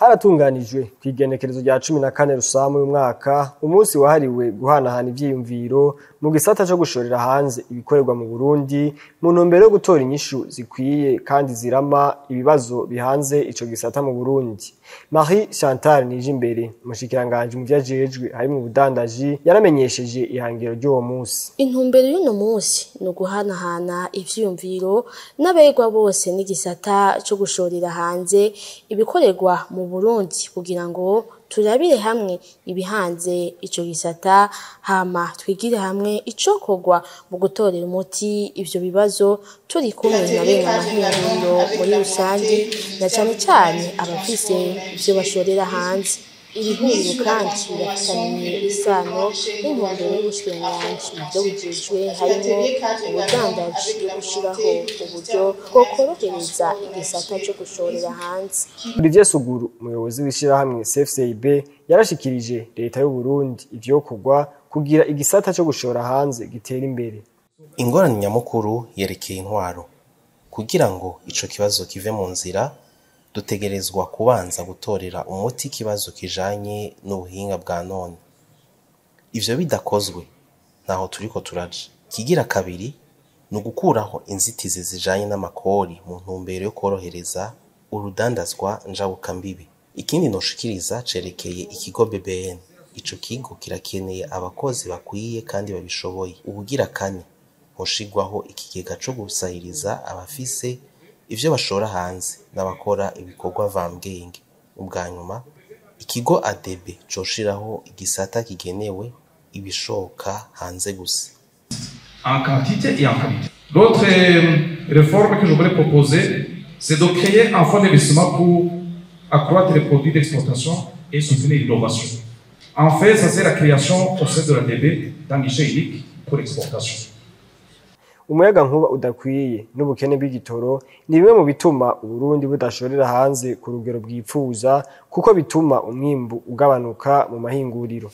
Haratunganijwe kw'igenekerezo rya 14 Rusamu uyu mwaka umunsi wahariwe guhanahana ivyiyumviro mu gisata co gushorera hanze ibikorerwa mu Burundi, mu ntumbero yo gutora inyishu zikwiye kandi zirama ibibazo bihanze ico gisata mu Burundi. Marie Chantal Nijimbere, umushikiranganji mu vyajejwe harimwo ubudandaji, yaramenyesheje ihangiro ry'uwo munsi. Intumbero y'uno munsi ni uguhanahana ivyiyumviro n'abegwa bose n'igisata co gushorera hanze ibikorerwa mu Burundi, kugira ngo turabire hamwe ibihanze ico gisata, hama twigire hamwe icokorwa mu gutorera umuti ivyo bibazo, turi kumwe na bene amahinguriro muri rusange, na cane cane abafise ivyo bashorera hanze. Iri huriro kandi rirafitaniye isano n'intumbero y'ubushikiranganji mu vyo bujejwe harimwo ubudandaji, yo gushiraho uburyo bwo korohereza igisata co gushorera hanze. Olivier Suguru, umuyobozi w'ishirahamwe CFCIB, yarashikirije leta y'u Burundi ivyokorwa kugira igisata co gushora hanze gitera imbere. Ingorane nyamukuru yerekeye intwaro. Kugira ngo ico kibazo kive mu nzira, dutegerezwa kubanza gutorera umuti ikibazo kijanye n'ubuhinga bwa none. Ivyo bidakozwe, ntaho turiko turaja. Ikigira kabiri ni ugukuraho inzitizi zijanye n'amakori mu ntumbero yo korohereza urudandazwa njabukambibi. Ikindi noshikiriza cerekeye ikigo BBN. Ico kigo kirakeneye abakozi bakwiye kandi babishoboye. Ubugira kane, hoshigwaho ikigega co gusahiriza abafise ivyo bashora hanze n'abakora ibikorwa mvabwenge. Ubwa nyuma, ikigo ADB coshiraho igisata kigenewe ibishoka hanze gusa. En quantité et en qualité. L'autre réforme que je voudrais proposer, c'est de créer un fonds d'investissement pour accroître les produits d'exportation et soutenir l'innovation. En fait, ça c'est la création au sein de l'ADB d'un guichet unique pour l'exportation. Umuyaga nkuba udakwiye n'ubukene bw'igitoro ni bimwe mu bituma Uburundi budashorera hanze ku rugero bwipfuza, kuko bituma umwimbu ugabanuka mu mahinguriro.